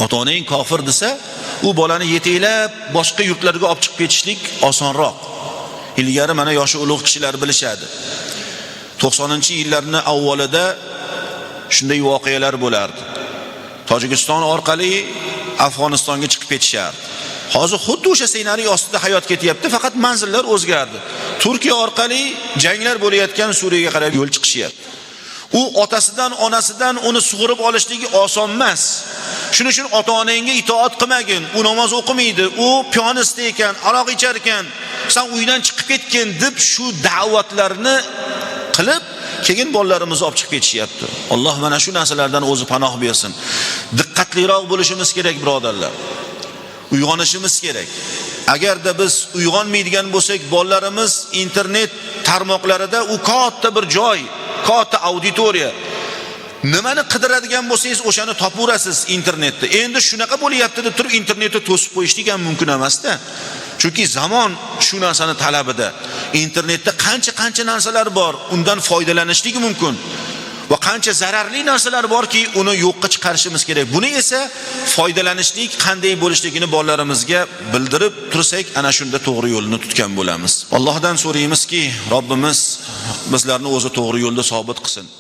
Ota-onang kofir desa, u bolani yetaklab boshqa yurtlarga olib chiqib ketishlik osonroq. Ilgari mana yoshi ulug' kishilar bilishadi. 90-yillarning avvalida shunday voqealar bo'lardi. Tojikiston orqali Afg'onistonga chiqib ketishardi. Hozir xuddi o'sha ssenariy ostida hayot ketyapti, faqat manzillar o'zgardi. Turkiya orqali janglar bo'layotgan Suriyaga qarab yo'l chiqishyapti. U otasidan, onasidan uni sug'urib olishligi oson emas. Shuning uchun ota-onangga itoat qilmagin. U namoz o'qimaydi, u piyonista ekan, aroq ichar ekan, san uydan chiqib ketgin deb shu da'vatlarni qilib, keyin bolalarimizni olib chiqib ketishyapti. Alloh mana shu narsalardan o'zi panoh bersin. Diqqatliroq bo'lishimiz kerak, birodarlar. Uyg'onishimiz kerak. Agarda biz uyg'onmaydigan bo'lsak, bolalarimiz internet tarmoqlarida u katta bir joy, katta auditoriya. Nimani qidiradigan bo'lsangiz, o'shani topaverasiz internetda. Endi shunaqa bo'lyapti deb turib internetni to'sib qo'yishlik ham mumkin emasda. Chunki zamon shu narsani talabida. Internetda qancha-qancha narsalar bor, undan foydalanishlik mumkin. Va qancha zararli narsalar borki, uni yo'qqa chiqarishimiz kerak. Buni esa foydalanishlik qanday bo'lishligini bolalarimizga bildirib tursak, ana shunda to'g'ri yo'lni tutgan bo'lamiz. Allohdan so'raymizki, Robbimiz bizlarni o'zi to'g'ri yo'lda sobit qilsin.